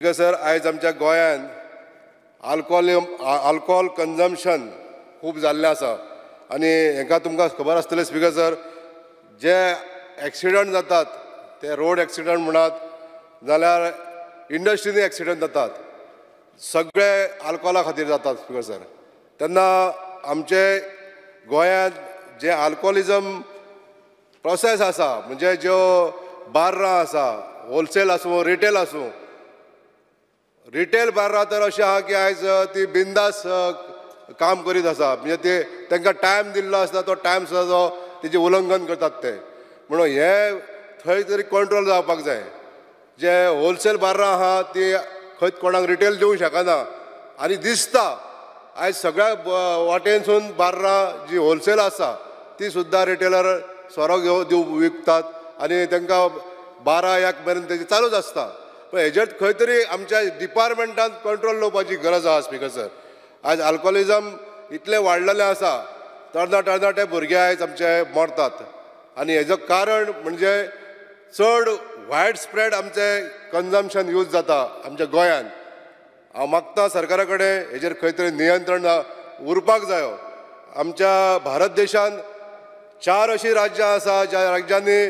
Sir, आयज आमच्या गोंयांत आल्कोहोल कन्जम्पशन खूब जाल्लें आसा आनी हेंकां तुमकां खबर आसतलें स्पीकर सर, जे एक्सिडंट जातात ते रोड एक्सिडंट म्हणात जाल्यार इंडस्ट्रीनी एक्सिडंट जातात, सगळे आल्कोहोला खातीर जातात स्पीकर सर. तेन्ना आमचे गोंयांत जे आल्कोहोलिजम प्रोसेस आसा, म्हणजे ज्यो बार्रां आसा, होलसेल आसूं रिटेल आसूं, रिटेल बार्रां तर अशें आहा की आयज ती बिंदास काम करीत आसा, म्हणजे ते तांकां टायम दिल्लो आसता तो टायम सुद्दां तो तेजें उल्लंघन करतात ते. म्हणून हे थंय तरी कंट्रोल जावपाक जाय. जे होलसेल बार्रां आहा ती खंयच कोणाक रिटेल दिवंक शकना आनी दिसता आयज सगळ्या वाटेनसून बार्रां जी होलसेल आसा ती सुद्दां रिटेलर सोरो घेवन दिव विकतात आनी तांकां 12-1 मेरेन तेजें चालूच आसता. पण हेजेर खंय तरी आमच्या डिपार्टमेंटान कंट्रोल दवरपाची गरज आसा स्पीकर सर. आयज आल्कोहोलिजम इतलें वाडलेलें आसा, तरणाटे भुरगे आयज आमचे मरतात आनी हेजो कारण म्हणजे चड वायड स्प्रेड आमचे कन्जम्पशन यूज जाता आमच्या गोंयांत. हांव मागता सरकारा कडेन हेजेर खंय तरी नियंत्रण उरपाक जायो. आमच्या भारत देशांत 4 अशीं राज्यां आसा ज्या राज्यांनी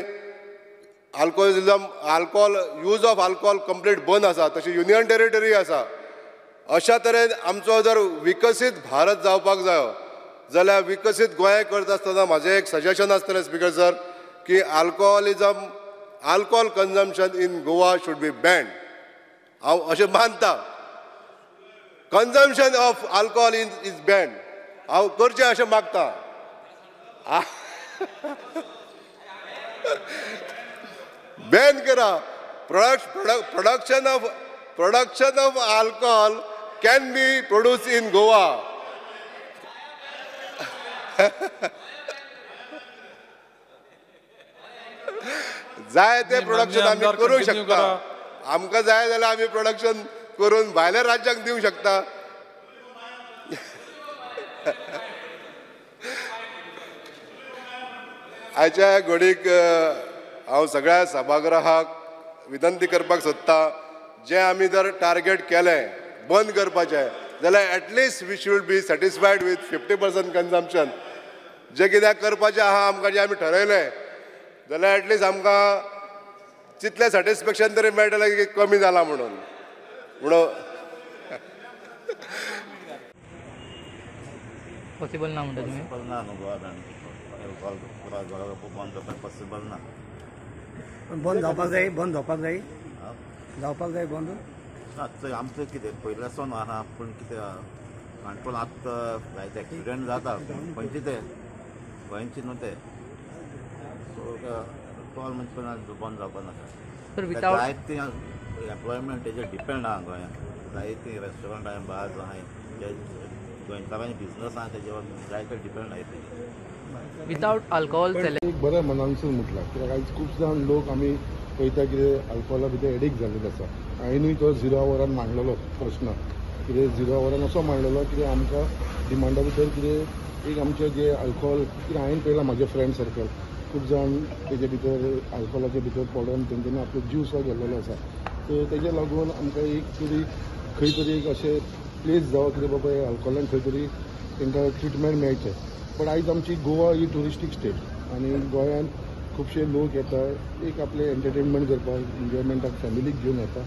alcohol use of alcohol complete बंद आसा, तशी युनियन टेरिटरी आसा. अशा तरेन आमचो जर विकसीत भारत जावपाक जायो जाल्यार विकसीत गोंय करता आसतना म्हाजें एक सजेशन आसतलें स्पीकर सर की alcohol consumption in Goa should be banned. हांव अशें मानता, consumption of alcohol is banned. हांव करचें अशें मागता. बॅन करा. Production of alcohol can be produce in Goa. जाय ते प्रोडक्शन आमी करूंक शकता, आमकां जाय जाल्यार आमी प्रोडक्शन करून भायल्या राज्यांक दिवंक शकता. आयच्या घडीक हांव सगळ्या सभागृहाक विनंती करपाक सोदता, जें आमी जर टार्गेट केलें बंद करपाचें जाल्यार at least we should be satisfied with 50% consumption. जें कितें करपाचें आहा आमकां, जें आमी ठरयलें जाल्यार एटलिस्ट आमकां तितलें सॅटिस्फॅक्शन तरी मेळटलें की कमी जालां म्हणून. म्हणून पॉसिबल ना म्हणटा तुमी? पॉसिबल ना न्हू गोवा बंद जावपाक पॉसिबल ना. बंद जावपाक जाय, बंद जावपाक जाय, जावपाक जाय बंद ना. आमचें कितें पयल्यासून आहा, पूण कितें काणकोण आतां जायते एक्सिडंट जाता खंयचे ते गोंयचे न्हू ते, सो टोल म्हणजे बंद जावपाक नाका. जायते एम्प्लॉयमेंट तेजेर डिपेंड आहा गोंयांत, जायते रेस्टॉरंट आहा, बार्स आहाय, जे गोंयकारांचे बिजनस आहा तेजेर जायते डिपेंड आहाय तेजेर. विदाउट अल्कोहोल एक बरें मनानसून म्हटलां, कित्याक आयज खूब जाण लोक आमी पळयता कितें आल्कोहोला भितर एडिक्ट जाल्ले आसा. हांवेनूय तो 0 आवरान मांडलेलो प्रश्न, कितें 0 आवरान असो मांडलेलो कितें आमकां डिमांडा भितर कितें एक आमचें जें आल्कोहोल, कितें हांवें पळयलां म्हाजे फ्रेंड सर्कल खूब जाण तेजे भितर आल्कोहोलाचे भितर पडोन तेंच्यांनी आपलो जीव सुद्दां गेल्लेलो आसा. सो तेजे लागून आमकां एक तरी खंय तरी एक अशें प्लेस जावं कितें बाबा आल्कोहोलान खंय तरी तांकां ट्रिटमेंट मेळचें. पण आयज आमची गोवा ही ट्युरिस्टीक स्टेट आनी गोंयांत खुबशे लोक येता एक आपले एंटरटेनमेंट करपाक, एन्जॉयमेंटाक फॅमिलीक घेवन येता.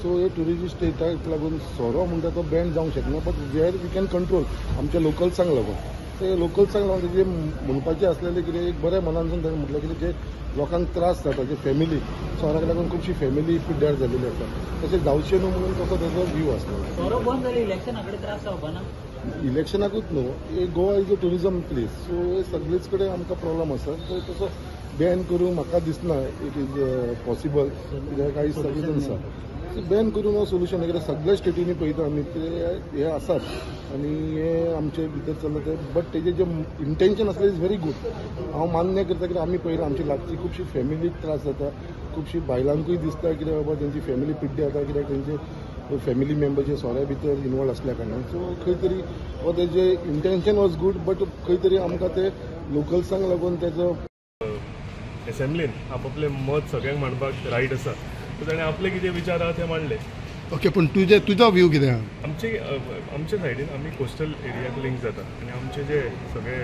सो हे ट्युरिस्ट स्टेटाक लागून सोरो म्हणटा तो बॅन जावंक शकना, but where we can control आमच्या लोकल्सांक लागून. ते लोकल्सांक लागून तेजें म्हणपाचें आसलेलें कितें एक बरें मनानसून ताणें म्हटलें कितें जे लोकांक त्रास जाता, जे फॅमिली सोराक लागून खुबशी फॅमिली पिड्ड्यार जाल्लेली आसा, तशें जावचें न्हू म्हणून तसो तेजो व्यू आसलो. सोरो बंद जालें इलेक्शना कडेन त्रास जावपा ना? इलेक्शनाकूच न्हू, Goa is a tourism place, so हे सगळेच कडेन आमकां प्रॉब्लम आसा. सो तसो बॅन करूंक म्हाका दिसना it is possible, कित्याक आयज सगळेच आसा. सो बॅन करूंक हो सोल्युशन, कित्याक सगळ्या स्टेटींनी पळयता आमी ते हे आसात आनी हे आमचे भितर चल्ला ते, बट तेजें जें इंटेन्शन आसलें is very good. हांव मान्य करता कित्याक आमी पळयलां आमची लागची खुबशी फॅमिलीक त्रास जाता, खुबशी बायलांकूय दिसता कित्याक बाबा तेंची फॅमिली पिड्ड्यार जाता, कित्याक तेंचे फॅमिली मेंबर जे सोऱ्या भितर इनवॉल्व आसल्या कारणान. सो खंय तरी हो तेजें इंटेन्शन वॉज गूड, बट खंय तरी आमकां ते लोकल्सांक लागून तेजो एसेंब्लीन आपापलें मत सगळ्यांक मांडपाक रायट आसा. सो ताणें आपले कितें विचार आहा ते मांडले. ओके, पूण तुजे तुजो व्यू कितें आहा? आमचे आमच्या सायडीन आमी कोस्टल एरियाक लिंक जाता आनी आमचे जे सगळे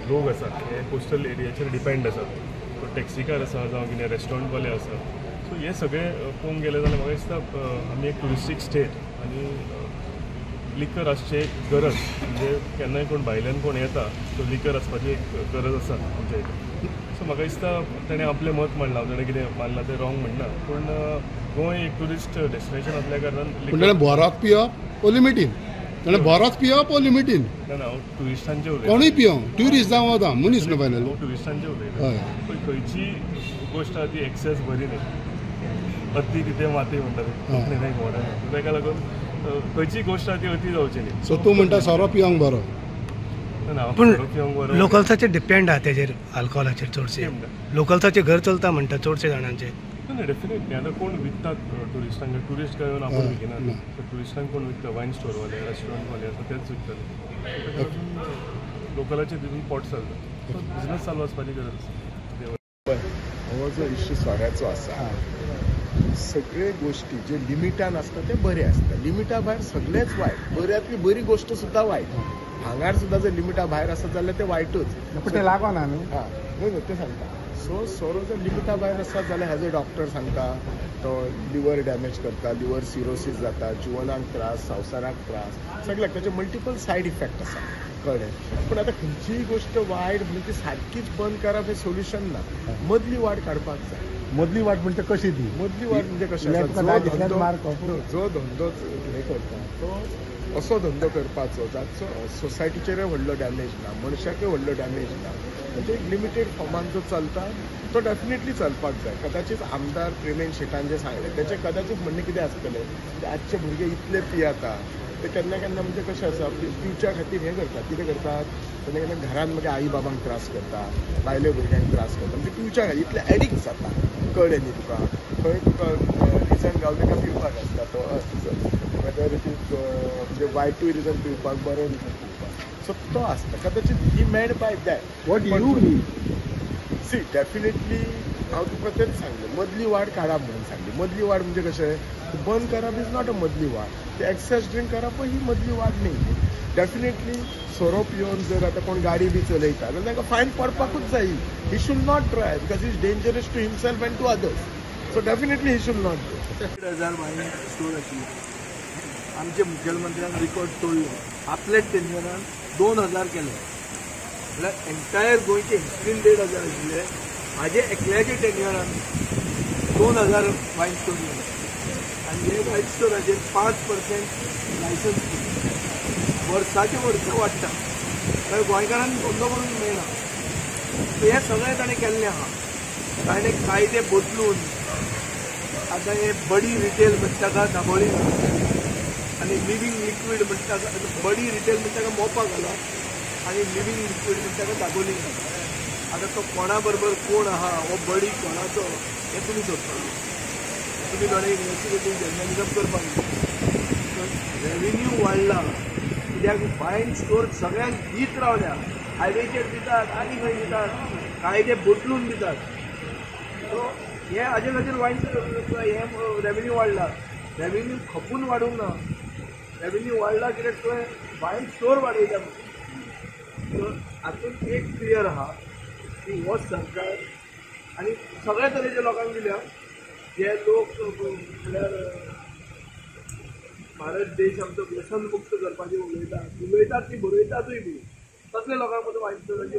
लोक आसा हे कोस्टल एरियाचेर डिपेंड आसा. सो टॅक्सीकार आसा जावं कितें रेस्टॉरंटवाले आसा. सो हे सगळे पळोवंक गेले जाल्यार म्हाका दिसता आमी एक ट्युरिस्टीक स्टेट आनी लिकर आसची एक गरज, म्हणजे केन्नाय कोण भायल्यान कोण येता सो लिकर आसपाची एक गरज आसा आमच्या इथे. सो म्हाका दिसता तेणें आपलें मत मांडलां, तेणें कितें मांडलां तें रॉंग म्हणना, पूण गोंय एक ट्युरिस्ट डेस्टिनेशन असल्या कारणान पूण ताणें बोरोच पिवप ओ लिमिटीन, ताणें बोरोच पिवप ओ लिमिटीन. ना ना, हांव ट्युरिस्टांचें उलयतां, कोणूय पिवं, ट्युरिस्ट जावं वता मनीस न्हू फायनल. हांव ट्युरिस्टांचें उलयतां. पळय खंयची गोश्ट आहा ती एक्सेस बरी न्ही, अती तिथे माती म्हणटा कोंकणीन एक म्हण आसा, ताका लागून खंयची गोश्ट आहा ती अती जावची न्ही. सो तूं म्हणटा सोरो पिवंक बरो? ना, पूण सोरो पिवंक बरो लोकल्साचेर डिपेंड आहा तेजेर, अल्कोहोलाचेर चडशे लोकल्साचें घर चलता म्हणटा चडशे जाणांचे. ना डेफिनेटली आतां कोण विकतात ट्युरिस्टांक, ट्युरिस्ट काय येवन आपूण विकिनात, सो ट्युरिस्टांक कोण विकता, वायन स्टोरवाले रेस्टॉरंटवाले आसा तेच विकतले. लोकलाचे तितून पोट चलता, सो बिजनस चालू आसपाची गरज आसा. हो जो इश्यू सोऱ्याचो आसा, सगळे गोष्टी जे लिमिटान आसता ते बरे आसता, लिमिटा भायर सगळेच वायट, बऱ्यांतली बरी गोश्ट सुद्दां वायट. हांगार सुद्दां जर लिमिटा भायर आसत जाल्यार ते वायटूच, पूण तें लागना न्हू. हां न्हय तें सांगता. सो सोरो जर लिमिटा भायर आसत जाल्यार एज अ डॉक्टर सांगता तो लिवर डॅमेज करता, लिवर सिरोसीस जाता, जिवनाक त्रास, संवसाराक त्रास, सगळ्याक ताचे मल्टिपल सायड इफेक्ट आसा, कळ्ळें. पूण आतां खंयचीय गोश्ट वायट म्हणून ती सारकीच बंद करप हें सोल्युशन ना, मदली वाट काडपाक जाय. मदली वाट म्हणजे कशी ती? मदली वाट म्हणजे कशें, जो धंदो हे करता तो असो धंदो करपाचो जाचो सोसायटीचेरय व्हडलो डॅमेज ना, मनशाकय व्हडलो डॅमेज ना, म्हणजे एक लिमिटेड फॉर्मान जो चलता तो डेफिनेटली चलपाक जाय. कदाचित आमदार प्रेमेन शेटान जें सांगलें तेचें कदाचित म्हणणें कितें आसतलें, आजचे भुरगे इतले पियेता ते केन्ना केन्ना म्हणजे कशें आसा पिवच्या खातीर हें करतात, कितें करतात केन्ना केन्ना घरान मागीर आई बाबांक त्रास करता, बायले भुरग्यांक त्रास करता, म्हणजे पिवच्या खातीर इतले एडिक्ट जाता, कळ्ळें न्ही तुका, खंय तुका रिजन गावलें काय पिवपाक आसता तो, वेदर it is म्हणजे वायटूय रिजन पिवपाक, बरें रिजन पिवपाक, सो तो आसता. कदाचित he made by that. What you mean? See definitely हांव तुका तेच सांगलें, मदली वाट काडप म्हणून सांगली. मदली वाट म्हणजे कशें, बंद करप is not a मदली वाट, ते एक्सेस ड्रिंक करप ही मदली वाट न्ही. डेफिनेटली सोरो पिवन जर आतां कोण गाडी बी चलयता जाल्यार ताका फायन पडपाकूच जाय. He should not try because is dangerous to himself and to others. So definitely he should not do. 1,500 wine store आशिल्ले, आमचे मुखेलमंत्र्यान रिकॉर्ड तोडलो, आपल्याच टेन्युअरान 2,000 केले, म्हळ्यार एंटायर गोंयचे हिस्ट्रीन 1,500 आशिल्ले, म्हाजे एकल्याचे टेन्युअरान 2,000 वायन स्टोर जाले. आनी हे वायन स्टोराचेर 5% लायसन्स वर्साचे वर्सां वाडटा, तर गोंयकारांक धंदो करूंक मेळना. हें सगळें ताणें केल्लें आहा. ताणें कायदे बदलून आतां हे बडी रिटेल म्हणटा ताका दाबोळी घाला आनी लिव्हींग लिक्वीड म्हणटा ताका, बडी रिटेल म्हणटा ताका मोपा घाला आनी लिव्हींग लिक्वीड म्हणटा ताका दाबोळी घाला. आतां तो कोणा बरोबर कोण आहा, हो बडी कोणाचो हें तुमी सोदपाक जाय, तुमी थोडें इन्वेस्टिगेटीव जर्नलिजम करपाक जाय. रेवेन्यू वाडला कित्याक वायन स्टोर सगळ्यांक दीत रावल्या, हायवेचेर दितात आनी खंय दितात, कायदे बदलून दितात. सो हे हाजे खातीर वायन हें रेवेन्यू वाडला. रेवेन्यू खपून वाडूंक ना, रेवेन्यू वाडला कित्याक तुवें वायन स्टोर वाडयल्या. सो हातूंत एक क्लियर आहा की हो सरकार आनी सगळ्या तरेच्या लोकांक दिल्या, जे लोक म्हणल्यार भारत देश आमचो व्यसन मुक्त करपाचें उलयतात, उलयतात ती बरयतातूय बी, तसले लोकांक पसून वायन स्टोराची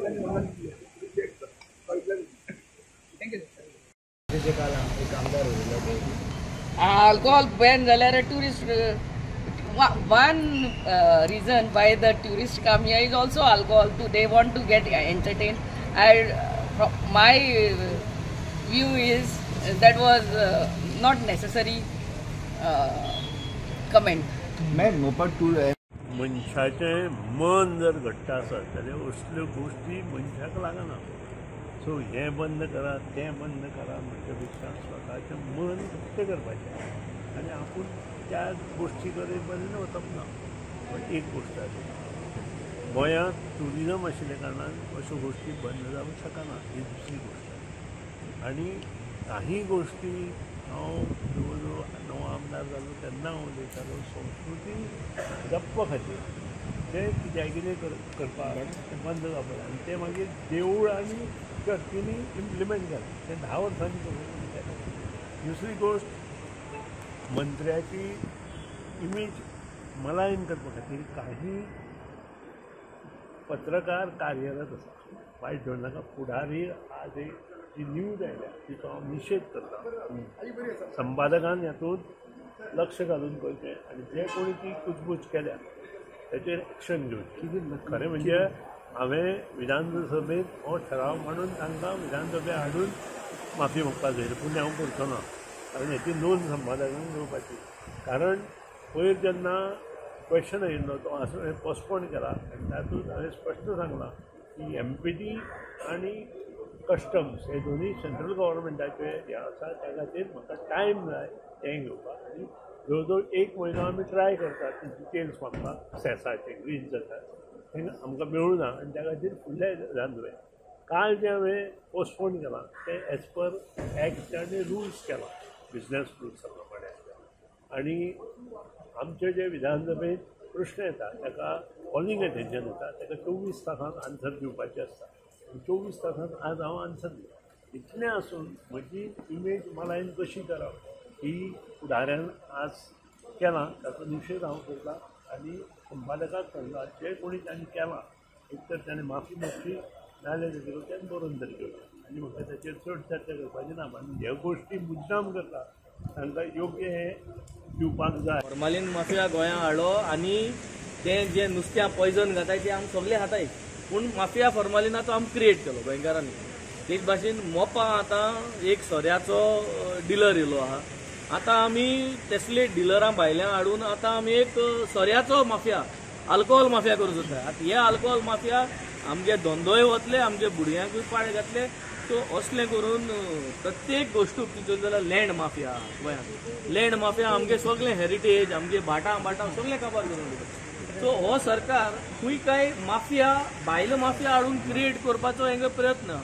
चॅक कळटलें. Thank you. एक आमदार उलयलो अल्कोहोल बॅन जाल्यार tourist, one reason why the tourist come here is also alcohol too. They want to get entertained. My view is that was not necessary comment. Ma'am, Mopa tour मनशाचें मन जर घट्ट आसत जाल्यार असल्यो गोश्टी मनशाक लागना. सो हें बंद करा तें बंद करा म्हणच्या पेक्षा स्वताचें मन घट्ट करपाचें आनी आपूण त्या गोश्टी कडेन बंद वचप ना. पण एक गोश्ट आसा, गोंयांत ट्युरिजम आशिल्ल्या कारणान अश्यो गोश्टी बंद जावंक शकना, ही दुसरी गोश्ट. आनी काही गोश्टी हांव जवळ जवळ नवो आमदार जालो तेन्ना हांव उलयतालो, संस्कृती जपपा खातीर तें कित्याक कितें करपाक तें बंद जावपाक जाय. आनी तें मागीर देवूळ आनी चर्चींनी इम्प्लिमेंट जालें, तें 10 वर्सांनी केलें. दुसरी गोश्ट, मंत्र्याची इमेज मलायन करपा खातीर काही पत्रकार कार्यरत आसा. वायट धरू नाका, फुडारी आज एक जी न्यूज आयल्या तिचो हांव निशेध करता. संपादकान हातूंत लक्ष घालून करचें आनी जे कोणी ती कुचबूच केल्या ताचेर एक्शन घेवची. खरें म्हणजे हांवें विधानसभेंत हो ठराव मांडून तांकां विधानसभेत हाडून माफी मागपाक जाय, पूण हांव करचो ना, कारण हेची नोंद संपादकांक घेवपाची. कारण पयर जेन्ना क्वेश्चन आयिल्लो तो हांवें पोस्टपोन केला आनी तातूंत हांवें स्पश्ट सांगलां की एमपीटी आनी कस्टम्स हे दोनूय सेंट्रल गव्हर्मेंटाचे हे आसा, त्या खातीर म्हाका टायम जाय तें घेवपाक. आनी जवळ जवळ 1 म्हयनो आमी ट्राय करतात ती डिटेल्स मागपाक सेसाचे, ग्रीन सेसाचे, तें आमकां मेळूं ना आनी त्या खातीर फुडल्या विधानसभेक. काल जें हांवें पोस्टपोन केलां तें एज पर एक्ट आनी रुल्स केलां, बिजनेस रुल्सा प्रमाणे. आनी आमचे जे विधानसभेंत प्रश्न येता ताका कॉलिंग अटेन्शन येता, ताका 24 तासांत आन्सर दिवपाचें आसता. 24 तासांत आज हांव आन्सर दिता. इतलें आसून म्हजी इमेज मलायन कशी करप ही फुडाऱ्यान आज केलां, ताचो निशेध हांव करता. आनी संपादकाक सांगता जे कोणी तांणी केलां एक तर ताणें माफी मागची, नाजाल्यार ताचे कडल्यान बरोवन तरी घेवचें. आनी म्हाका ताचेर चड चर्चा करपाची ना. आनी ह्यो गोश्टी मुद्दाम करता तांकां योग्य हें दिवपाक जाय. फॉर्मालीन माफिया गोंयांत हाडलो आनी तें जें नुस्त्या पॉयजन घाताय तें आमी सगळे खाताय, पूण माफिया फॉर्मालिनाचो आमी क्रिएट केलो गोंयकारांनी. तेच भाशेन मोपा आतां एक सोऱ्याचो डिलर येयलो आहा, आतां आमी तसले डिलरां भायल्यान हाडून आतां आमी एक सोऱ्याचो माफिया, अल्कोहोल माफिया करूंक सोदता. आतां हे अल्कोहोल माफिया आमगे धंदोय वतले, आमगे भुरग्यांकूय पाड घातले. सो असलें करून प्रत्येक गोश्टूक तुजो जाल्यार लँड माफिया, गोंयांत लँड माफिया आमगे सगळें हेरिटेज, आमगे भाटां भाटां सगळें काबार करून दिता. सो हो सरकार खंय काय माफिया, भायलो माफिया हाडून क्रिएट करपाचो हेंगे प्रयत्न.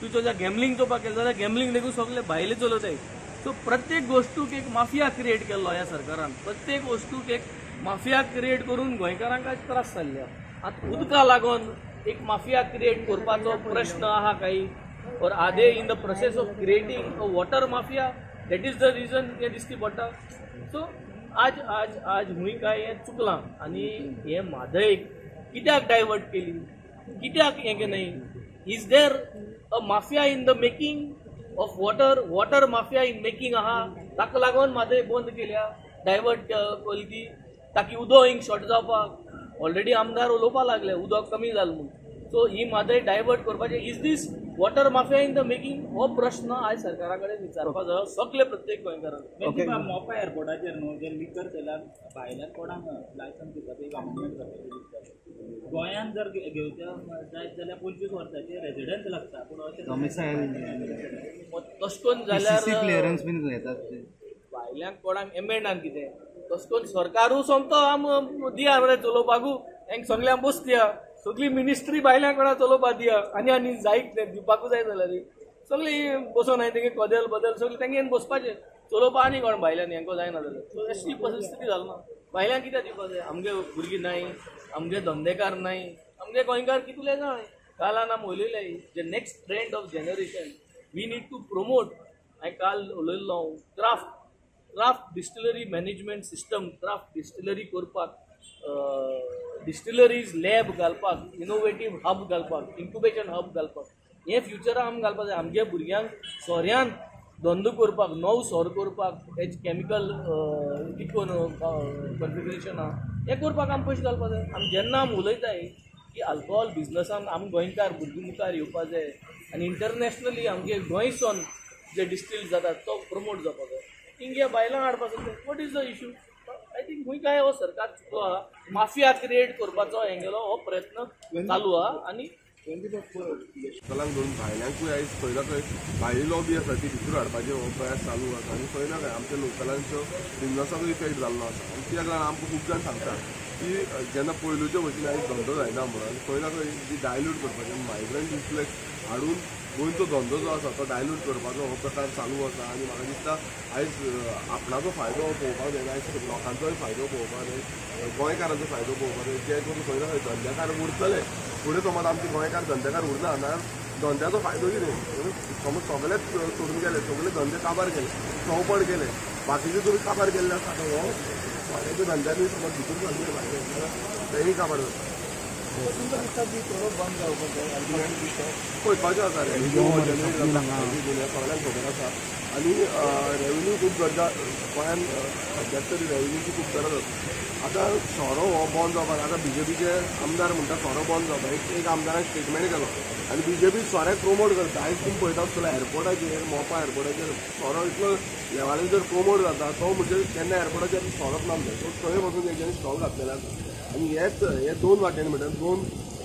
तुजो जर गॅमलिंग चोवपाक गेलो जाल्यार गॅमलिंग लेगून सगळे भायले चलयताय. सो प्रत्येक गोश्टूक एक माफिया क्रिएट केल्लो ह्या सरकारान, प्रत्येक वस्तूक एक माफिया क्रिएट करून गोंयकारांक आयज त्रास जाल्ले. आतां उदका लागून एक माफिया क्रिएट करपाचो प्रश्न आहा काही, or are they in the process of creating a water mafia? That is the reason हें दिश्टी पडटा. सो आज आज आज हुंय काय हें चुकलां आनी हें म्हादय कित्याक डायवर्ट केली, कित्याक हें केलें न्हय? Is there a mafia in the making of water? Water mafia in making आहा, ताका लागून म्हादय बंद केल्या, डायवर्ट केली ती, ताकी उदक हिंग शॉर्ट जावपाक. ऑलरेडी आमदार उलोवपाक लागले उदक कमी जालें म्हूण. सो ही म्हादय डायवर्ट करपाचें, is this water mafia in the making? हो प्रश्न आयज सरकारा कडेन विचारपाक जायो सगळे प्रत्येक गोंयकारान. मोपा एअरपोर्टाचेर न्हू जे लिकर सेलाक भायल्यान कोणाक लायसन्स दिता ते अमेंडमेंट करपाचें दिसता. गोंयांत जर घेवचें जायत जाल्यार 25 वर्सांचे रेजिडन्स लागता, पूण अशें तशें करून जाल्यार क्लियरन्स बीन घेतात भायल्यान कोणाक एमेंडान कितें तशें करून सरकारूय सोमतो आम दिया मरे चलोवपाकू, हेंक सगळ्यांक बसतया, सगळी मिनिस्ट्री भायल्या कोणा चलोवपाक दिया आनी आनी जायत दिवपाकूच जाय जाल्यार सगळी बसोन हांवें तेंगे कदेल बदल सगळें तेंगे बसपाचें चलोवपाक आनी कोण भायल्यान हेंको जायना जाल्यार. सो अशी परिस्थिती जाली ना. भायल्यान कित्याक दिवपाक जाय? आमगे भुरगीं नाय, आमगे धंदेकार नाय, आमगे गोंयकार कितले जाय. काल आमी उलयले जे next trend of generation we need to promote. हांवें काल उलयल्लो हांव craft distillery management system, craft distillery करपाक, डिस्टिलरीज लॅब घालपाक, इनोवेटीव हब घालपाक, इन्क्युबेशन हब घालपाक, हें फ्युचराक आमी घालपाक जाय. आमगे भुरग्यांक सोऱ्यान धंदो करपाक, नवो सोरो करपाक, हेच कॅमिकल कितकोन कॉन्फिगरेशन आहा हें करपाक आमी पयशे घालपाक जाय. आमी जेन्ना आमी उलयताय की अल्कोहोल बिजनसान आमी गोंयकार भुरगीं मुखार येवपाक जाय आनी इंटरनॅशनली आमगे गोंयसून जे डिस्टील जाता तो प्रमोट जावपाक जाय. इंडिया बायलां हाडपाक सोदता. What is the issue? I think खंय काय हो सरकार चुकलो आहा. माफिया क्रिएट करपाचो हेंगेलो हो प्रयत्न चालू आहा. आनी लोकलांक धरून भायल्यांकूय आयज खंय ना खंय भायली लॉबी आसा ती भितर हाडपाचे हो प्रयास चालू आसा आनी खंय ना खंय आमच्या लोकलांचो बिजनसाचो इफेक्ट जाल्लो आसा. आनी कित्याक लागून आमकां खूब जाण सांगता की जेन्ना पयलूचे भशेन आयज धंदो जायना म्हणून खंय ना खंय जी डायल्यूट करपाचें मायग्रंट इन्फ्लक्स हाडून गोंयचो धंदो जो आसा तो डायल्यूट करपाचो हो प्रकार चालू आसा. आनी म्हाका दिसता आयज आपणाचो फायदो पळोवपाक जाय, आयज लोकांचोय फायदो पळोवपाक जाय, गोंयकारांचो फायदो पळोवपाक जाय. जे करून खंय ना खंय धंदेकार उरतले फुडें, समज आमचे गोंयकार धंदेकार उरना जाल्यार धंद्याचो फायदो कितें? समज सगळेच सोडून गेले, सगळे धंदे काबार गेले, चौपट गेले, बाकीचे तुमी काबार गेल्ले आसा. आतां हो सोऱ्याच्या धंद्यानूय समज भितर सरले भायले जाल्यार तेंय काबार जाता. पळय कशें आसा, रेवेन्यू जनरेट जाता सगळ्यांक खबर आसा आनी रेवेन्यू खूब गरजा गोंयान सद्याक तरी रेवेन्यूची खूब गरज आसा. आतां सोरो हो बंद जावपाक, आतां बीजेपीचे आमदार म्हणटा सोरो बंद जावपाक, एक आमदारान स्टेटमेंट केलो आनी बीजेपी सोऱ्याक प्रोमोट करता. आयज तुमी पळयता आसतलो एअरपोर्टाचेर, मोपा एअरपोर्टाचेर सोरो इतलो लेवलान जर प्रोमोट जाता तो म्हणजे केन्ना एअरपोर्टाचेर सोरोच ना जाय, सो थंय वचून तेंच्यांनी स्टॉल घातलेले आसा. आनी हेच हे दोन वाटेन म्हणटा दोन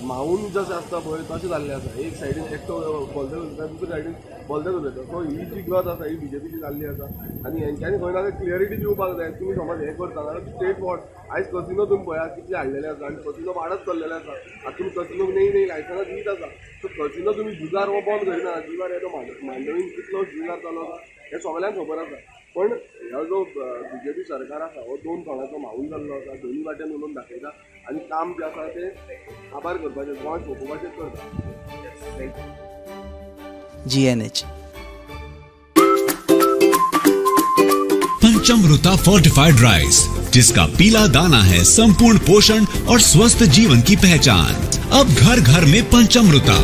मावून जशें आसता पळय तशें जाल्लें आसा. एक सायडीन एकटो बोलदेच उलयता, दुसरे सायडीन बोलदेच उलयता. सो ही जी गत आसा ही बीजेपीची जाल्ली आसा आनी हेंच्यांनी खंय ना खंय क्लियरिटी दिवपाक जाय. तुमी समज हें करता जाल्यार स्टेट वॉट आयज कसिनो तुमी पळयात कितले हाडलेले आसा आनी कसिनो वाडत चल्लेले आसा. आतां तुमी कसिनोक नवी नवी लायसनां दीत आसा. सो कसिनो तुमी जुगार हो बंद करिना, जुगार हे तो मांडवीन कितलो जुगार चालू आसा हें सगळ्यांक खबर आसा. पण ह्यो जो बीजेपी सरकार आसा हो दोन तोंडाचो मावून जाल्लो आसा, दोनूय वाटेन उलोवन दाखयता आनी काम जें आसा तें काबार करपाचें, गोंय सोंपोवपाचें करता. GNH पंचमृता fortified rice, जिसका पीला दाना है संपूर्ण पोषण और स्वस्थ जीवन की पहचान। अब घर घर में पंचमृता।